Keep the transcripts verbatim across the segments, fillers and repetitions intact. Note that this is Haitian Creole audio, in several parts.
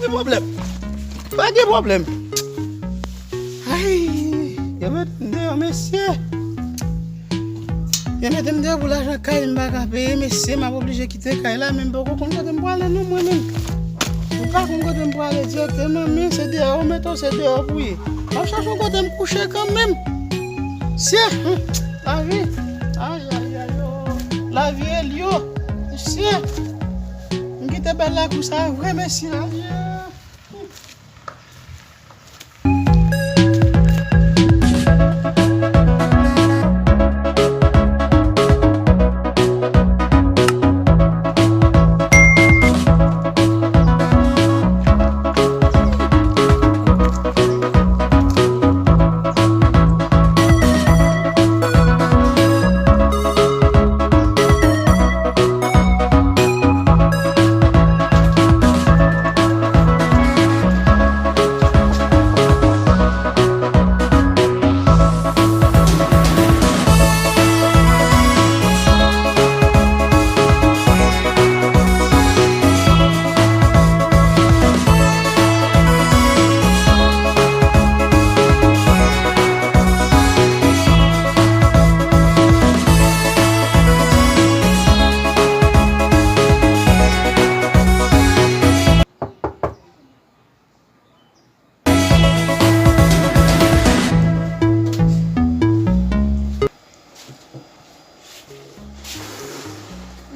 Gen pwoblèm. Pa gen pwoblèm. Ay, yo mete m deyò, mesye. Yo mete m deyò pou lajan kay, m pa ka peye, mesye, m ap oblije kite kay la, men m poko konn kote m prale non, mwen menm. M pa konn kote m prale dirèkteman, men se deyò yo mete w, se deyò pou ye. M ap chache yon kote m kouche kanmenm. Mesye, hmm, lavi. Ay, ay, ay, oh. Lavi Elio. Mesye. M kite bèl lakou sa vre, mesye, lavi.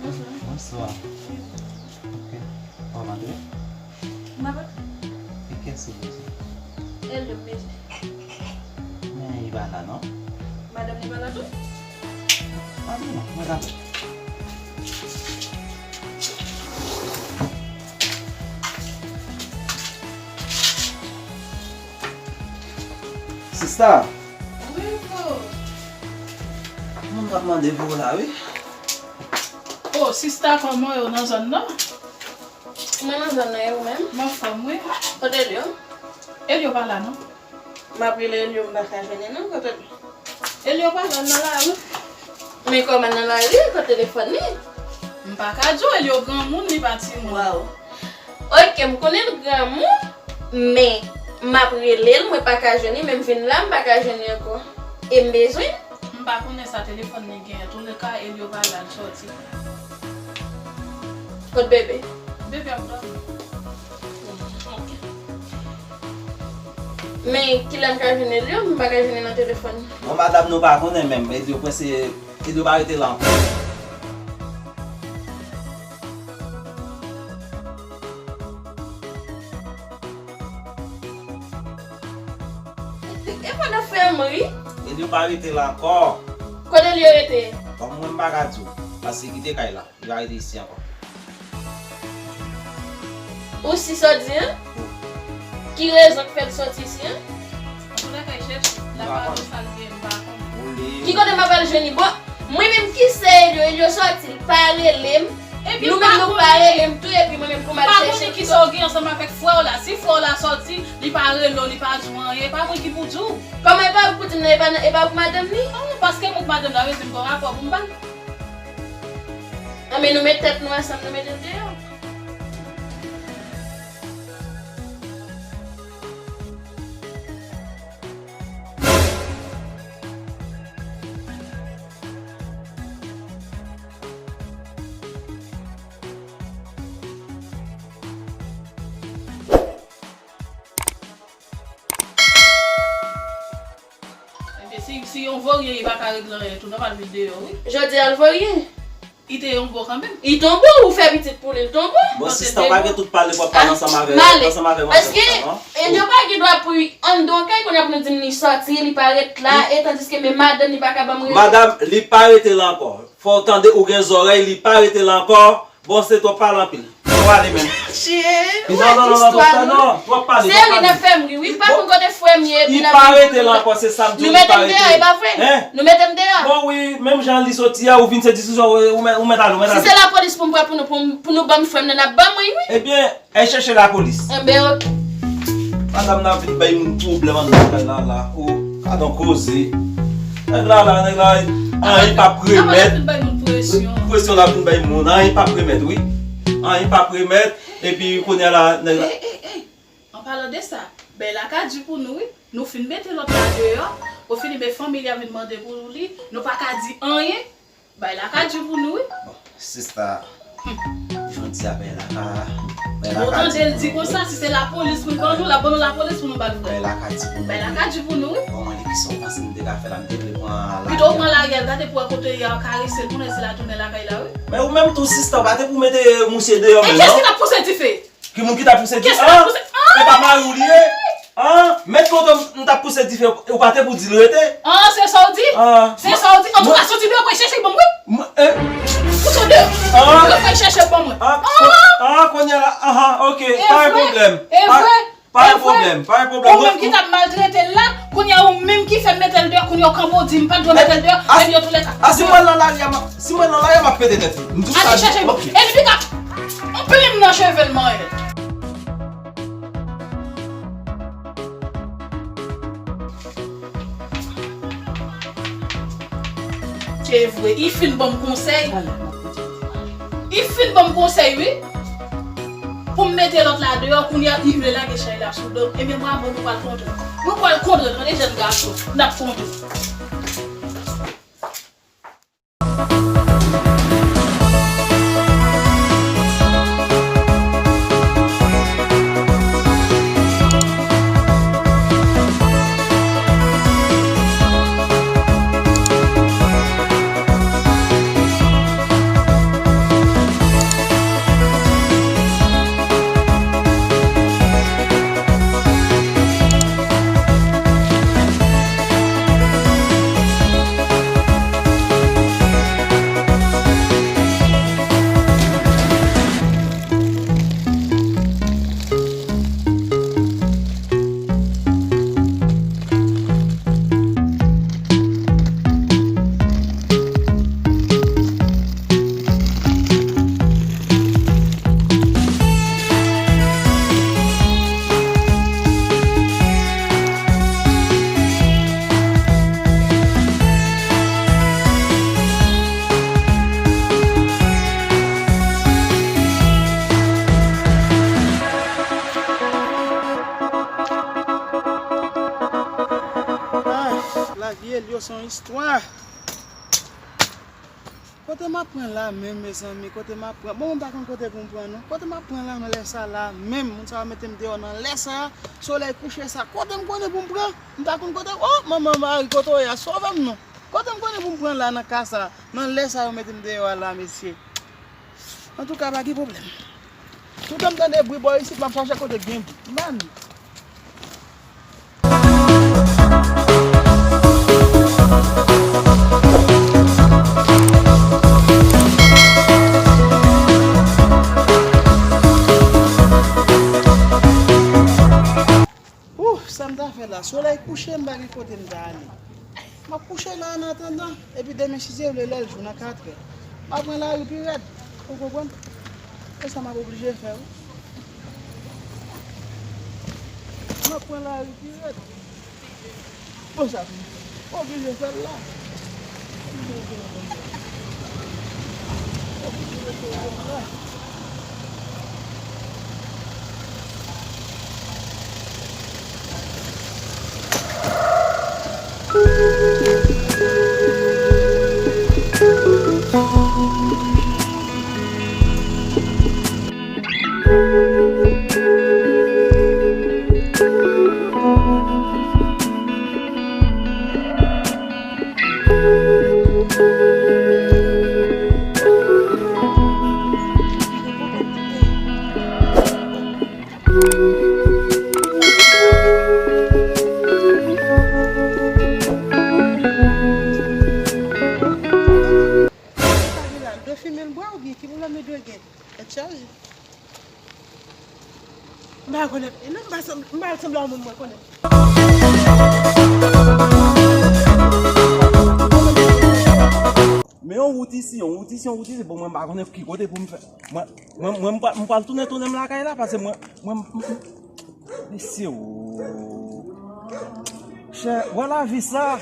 Bonswa. Bonswa. Ok. Kòman nou ye? Mwen pa. E kiyès ou bezwen? Elio m bezwen. Men li pa la non. Madanm li pa la tou? Pa gen non, mwen ka fè. Sista. Wi, bro. Moun k ap mande pou ou la, wi. Oh, sista, kòman yo nan zòn nan? Mwen nan zòn nan, e ou menm? M anfòm, wi. Kote Elio? Elio pa la, non. M ap rele Elio, m pa ka jwenn li, non. Kote l? Elio pa la, l nan lari. Men kòman l nan lari, kote telefòn li? M pa ka di w, Elio granmoun, li pa timoun. Waw. Ok, m konnen l granmoun, men m ap rele l, mwen pa ka jwenn li, men m vin la, m pa ka jwenn li ankò. E m bezwen l. M pa konnen sa telefòn li genyen. Antouleka, Elio pa la, l sòti. Kot bebe? Bebe ap dòmi. Ok. Men kilè m ka jwenn Elio? M pa ka jwenn li nan telefòn. Bon, madanm, nou pa konnen menm. Elio prese, Elio pa rete la ankò. E, e, e pandan frè m ri. Elio pa rete la ankò. Kote Elio rete? Bon, mwen m pa ka di w. Paske kite kay la. Li pa rete isi ankò. Ou si sa w di an? Ki rezon k fè l sòti isi an? Antouleka, l chèche. L ap ba nou sa l gen, m pa konnen. Ki kote m ap al jwenn li? Bon, mwen menm ki sè Elio, Elio sòti, l pa rele m. Nou menm nou pa rele m tou, epi mwen menm pou m al chèche l. Pa konnen kisa w gen ansanm avèk frè w la. Si frè w la sòti, li pa rele w, li pa di w anyen, e pa mwen ki pou di w. Kòman e pa ou pou di m nan, e pa, e pa ou k madanm li? Oh, paske mwen k madanm la, rele m gon rapò pou m ba l. Anben nou met tèt nou ansanm, nou mete l deyò. Ebyen, si, si yon voryen, li pa ka regle anyen tou, nòmal vin deyò, wi. Jodi a, l voryen? Li te yon bon kanmenm. Li te yon bon, ou fè pitit pou li, li te yon bon. Bon, sista, w pa gen tout pale pou w ap pale ansanm avè, ansanm avè manzè konsa, non? Paske, e, yo pa gen dwa pou y anndan yon kay, kounye a pou nou di m li sòti, li pa ret la, e tandiske men madanm li pa ka ban m rezon. Madanm, li pa rete la ankò. Fò w tande, ou gen zòrèy, li pa rete la ankò. Bon, se twòp pale anpil. Fò w ale menm. Cheri, non, non, non, non, non, non, twòp pale, twòp pale. Se li nan fè m ri, wi, pa konn kote frè m ye, epi l ap vin pou nou. Li pa rete la ankò, se sa m di w, li pa rete. Nou mete m deyò, e pa vre? Hein? Nou mete m deyò. Bon, wi, menm jan li soti a, ou vin se diskisyon, ou, ou mèt, ou mèt ale, ou mèt ale. Si se lapolis pou m pran pou nou, pou m, pou nou ban m frè m nan, n ap ban m, wi, wi. Ebyen, al chèche lapolis. Enben, ok. Madanm nan vin bay moun pwoblèm anndan kay la, la. O, gad on koze. Nèg la, la, nèg la, anyen p ap remèt. Presyon l ap vin bay moun, anyen p ap remèt, wi. Anyen p ap remèt, epi kounye a la, nèg la. Ey, ey, ey, Palan de sa, Bèla ka di pou nou, wi. Nou fin mete lòt la deyò, pou fini, men fanmi li a vin mande pou li, nou pa ka di anyen. Bèla ka di pou nou, wi. Bon, sista, jan di a Bèla ka, Bèla ka di pou nou, wi. Ou tande l di konsa, si se lapolis pou l ban nou, l ap ban nou lapolis pou nou ba l vrè. Bèla ka di pou nou, wi. Bèla ka di pou nou, wi. Bon, mwen, li ki sa w panse m te ka fè la, m te vle pran laryè. Pito w pran laryè, gade pou wè kote y a karese l, konnen si l a tounen lakay la, wi. Men ou menm tou, sista, ou pa te pou mete mousye deyò menm, non? E kiyès ki t ap pouse dife? Ki moun ki t ap pouse dife? Kiyès ki t ap pouse? Ah! E pa mari w li ye? Ah! Mèt kote m t ap pouse dife, ou pa te pou di l rete? Ah, se sa w di? Ah. Se sa w di? Antouka, soti deyò, pral chèche l ban m, wi. Ou sot deyò. Ah. Ou pral chèche l ban mwen. Ah, ah, kounye a la, ah, ok. Pa gen pwoblèm. E vre. Pa gen pwoblèm, pa gen pwoblèm. Ou menm ki t ap maltrete l la, kounye a ou menm ki fè m mete l deyò, kounye a w kanpe w di m pa t dwe mete l deyò, men yo toulède. A, si mwen nan lari a, m ap, si mwen nan lari a, m ap pete tèt li. M di w sa. Ale chèche l ban m. E li pika m plim nan cheve l manyen. Se vre, li fin ban m konsèy. Li fin ban m konsèy, wi. Pou m mete lòt la deyò, kounye a, li vle lage chay la sou do m. Ebyen, mwen avè w, nou pral kontre. Nou pral kontre, tande, jèn gason. N ap kontre. Ay, lavi Elio se yon istwa. Kote m ap pran la menm, mezanmi? Kote m ap pran? Bon, mwen pa konn kote pou m pran, non. Kote m ap pran la nan lè sa la menm? Moun sa yo mete m deyò nan lè sa, solèy kouche sa. Kote m konnen pou m pran? M pa konn kote. Oh, manman Mari, kote w ye a? Sove m, non. Kote m konnen pou m pran la nan ka sa, nan lè sa yo mete m deyò a la, mesye? Antouka, pa gen pwoblèm. Toutan m tande bri bò isit, m ap chache kote k gen bri. M pa ni. Ouh, sa m ta fè la? Solèy kouche, m pa gen kote m ta ale. M ap kouche la an atandan. Epi demen, si Dye vle, lè l jou nan katrè, m ap pran lari pi rèd. Ou konprann? E sa m ap oblije fè, wi. M ap pran lari pi rèd. Bon, sa m oblije fè l la. Sa gen la, l dwe fimen l bwè oubyen ki pwoblèm li dwe gen? Tèt chaje. M pa konnen. E non, m pa sanm-, m pa sanble a yon moun mwen konnen. Men yon wout isi, yon wout isi, yon wout isi. Bon, mwen m pa konnen ki kote pou m fè. Mwen, mwen, mwen, m pral, m pral tounen, tounen m lakay la, paske mwen, mwen, m, m, mesye, o. Chè, wè lavi sa,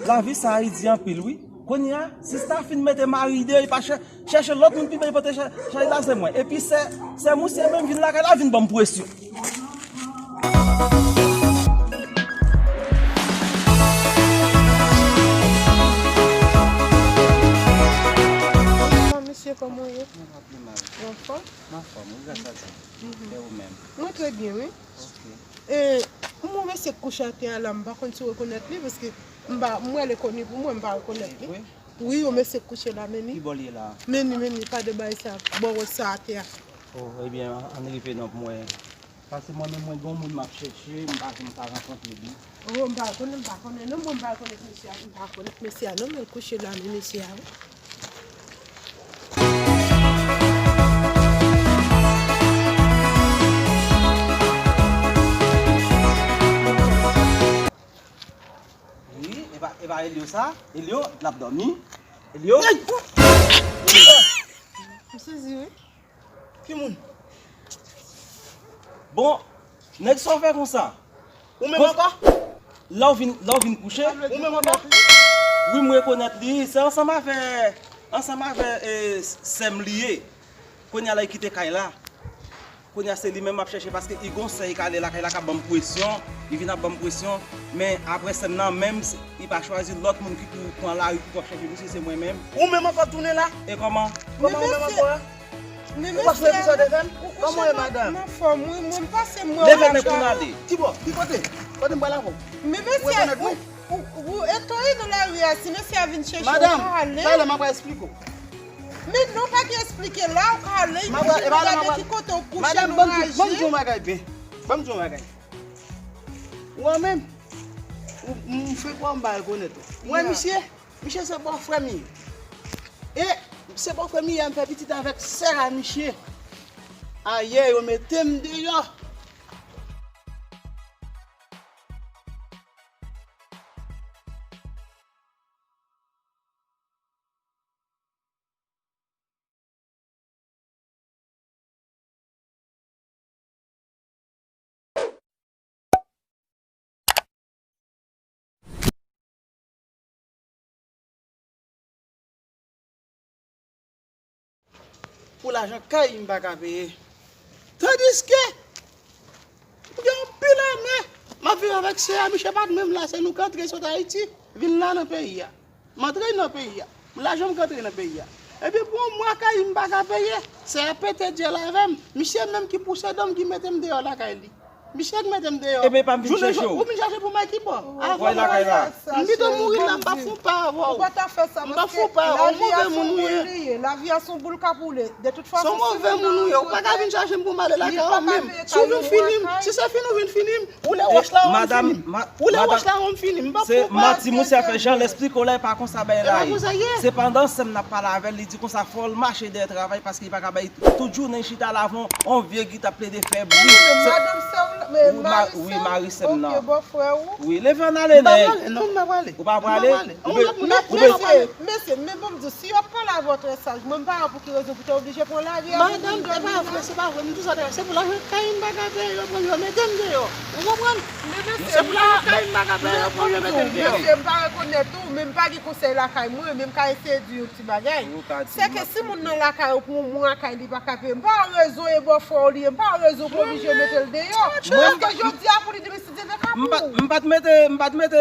lavi sa, li di anpil, wi. Kounye a, sista fin mete mari deyò, li pa chè-, chèche lòt moun pi byen pote chay, chay la, se mwen. Epi sè, sè misye menm vin lakay la, vin ban m presyon. Bonswa, mesye, kòman w ye? Mwen pa pi mal. Ou anfòm? M anfòm, wi, gras a Dye. Mhm. E ou menm? Mwen trè byen, wi. Ok. E, yon mesye k kouche atè a la, m pa konn si w rekonèt li, paske m pa, m wè l koni pou mwen, m pa rekonèt li. Wi. Wi, yon mesye k kouche la, men ni. Ki bò l ye la? Men ni, men ni, pa de bagay sa, bò wòch sa atè a. Oh, ebyen, ann rive non pou mwen. Paske mwen menm, mwen gen yon moun m ap chèche, m pa janm ka rankontre li. Oh, m pa konnen, m pa konnen non, mwen m pa rekonèt mesye a, m pa rekonèt mesye a non, men l kouche la, men mesye a, wi. Wi, e pa, e pa Elio sa? Elio, l ap dòmi. Elio? Ey! M sezi, wi. Ki moun? Bon, nèg, sa w fè konsa? Ou menm ankò? Lè w vin, lè w vin kouche? Ou menm ankò? Wi, m rekonèt li. Se ansanm avè, ansanm avè, e, sè m li ye. Kounye a la, li kite kay la. Kounye a, se li menm m ap chèche, paske li gon sè, li ka ale lakay la, k ap ban m presyon. Li vin ap ban m presyon. Men apre sè m nan, menm si li pa chwazi lòt moun ki pou pran lari pou t ap chèche misye, se mwen menm. Ou menm ankò tounen la? E kòman? Kòman ou menm ankò a? Men mesye, ou pa sonje pou sa w te fè m? Kòman w ye, madanm? M anfòm, wi, mwen m pase mwen. Leve nèg pou n ale. Ki bò? Ki kote? Kote m pral avè w? Men mesye, ou, ou, ou etone nan lari a, si mesye a vin chèche w, ou ka ale. Madanm, talè m ap esplike w. Men non, pa gen esplike la, ou ka ale, epi nou gade ki kote w kouche, nou raje. Madanm, ban m di w yon bagay byen. Ban m di w yon bagay. Ou an menm, ou, m fè kwè m pa rekonèt ou. Mwen, misye, Misye se bòfrè m ye. E se bòfrè m ye a, m fè pitit avèk sè a misye. Ayè, yo mete m deyò. Pou lajan kay, m pa ka peye. Tandiske, m gen anpil ane, m ap viv avèk sè a, misye pa t menm la, se nou k antre sot Ayiti, vin la nan peyi a. M antre nan peyi a. Lajan m k antre nan peyi a. Epi pou yon mwa kay m pa ka peye, sè a pete dyèl avè m. Misye menm ki pouse do m, ki mete m deyò lakay li. Misye k mete m deyò. Ebyen, pa m vin chèche w. Ou vin chèche pou m al ki bò? Avan m lakay la. M pito mouri la, m pa fon pa avè w. Ou pa ta fè sa, paske lavi a se yon boul li ye. Lavi a se yon boul k ap woule. De tout fason, se yon move moun ou ye. Ou pa ka vin chèche m pou m ale lakay ou menm. Si w vin fini m, si se fini w vin fini m, woule wòch la, ou fini m. Woule wòch la, ou fini m. M pa fon pa. Se manti misye ap fè, jan l esplike w la, e pa konsa bagay la ye. Sepandan, sè m nan ap pale avè l, li di konsa fò l mache dèyè travay paske li pa ka bay tout jounen chita la avè yon vye gita ap plede fè bri. Wi, men madanm sè w la, men mari sè w. Wi, mari sè m nan. Ok, bòfrè w. Wi, leve ann ale, nèg. M pa prale, non, m pa prale. Ou pa prale? M pa prale. Ou pa prale. Mesye, mesye, men bon, m di w, si yo ap pale avè w trè saj, mwen m pa wè pou ki rezon pou te oblije pran lari a pou vin dòmi la. Madanm, e pa vre, se pa vre. M di w sa, se pou lajan kay m pa ka peye, yo pran m, yo mete m deyò. Ou konprann? Se pou lajan kay m pa ka peye, yo pran m, yo mete m deyò. Mesye, m pa rekonèt ou, men m pa gen konsèy lakay mwen, men m ka eseye di w yon ti bagay. Se ke si moun nan lakay ou pou yon mwa kay li pa ka peye, m pa wè rezon e bòfrè w li ye, m pa wè rezon pou oblije mete l deyò. Paske jodi a pou li demen si Dye vle ka pou ou. M pa t mete, m pa t mete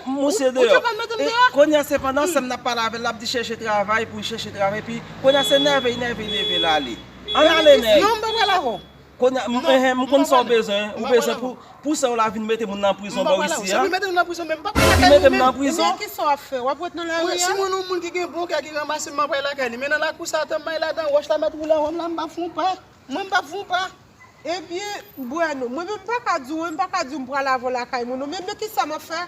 misye deyò. Ou te pa mete m deyò? E kounye a se pandan sè m nan ap pale avè l, l ap di chèche travay, pou l chèche travay, epi kounye a se nève, nève, l leve l ale. Ann ale, nèg. Non, m pa pral avè w. Kounye a, m, enhen, m konn sa w bezwen. Ou bezwen pou, pou sè w la vin mete moun nan prizon bò isi a. Sa vin mete moun nan prizon, men m pa pral lakay ou menm. Ki mete m nan prizon? Ebyen, kisa w ap fè? W ap ret nan lari a? Si mwen yon moun ki gen bon kè ki ranmase m, m ap pral lakay li. Men nan lakou sa, tanm may ladan, wòch la mèt woule avè m la, m pa fon pa. Mwen, m pa fon pa. Ebyen, Bueno, mwen menm m pa ka di w, m pa ka di w m pral avè w lakay mwen non. Men, men kisa m ap fè?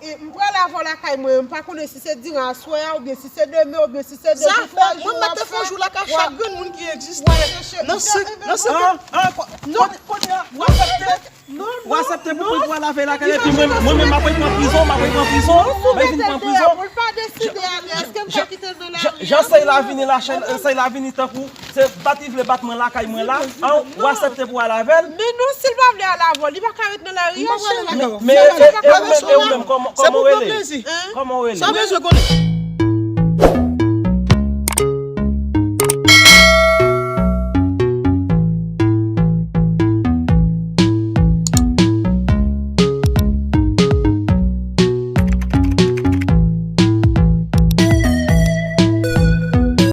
E, m pral avè w lakay mwen, m pa konnen si se diran aswè a, oubyen si se demen, oubyen si se de jou, twa jou w ap fè. Mwen mèt te fè yon jou lakay chak grenn moun ki egziste. Nan senk, nan senk. An, an, kounye a, w aksepte? W aksepte pou mwen pral avè l lakay, epi mwen, mwen menm m ap pran prizon, m ap pran prizon, m ap vin pran prizon. Pou l pa deside ale, èske m ka kite l nan lari a? Jan sèy la vini la, sèy la vini tankou se bat li vle bat mwen lakay mwen la, an, w aksepte pou al avè l? Men non, si l pa vle al avè w, li pa ka ret nan lari a, cheri. Men, men, e, e ou menm, e ou menm, kòman, kòman w rele? Kòman w rele? Sa w bezwen konnen?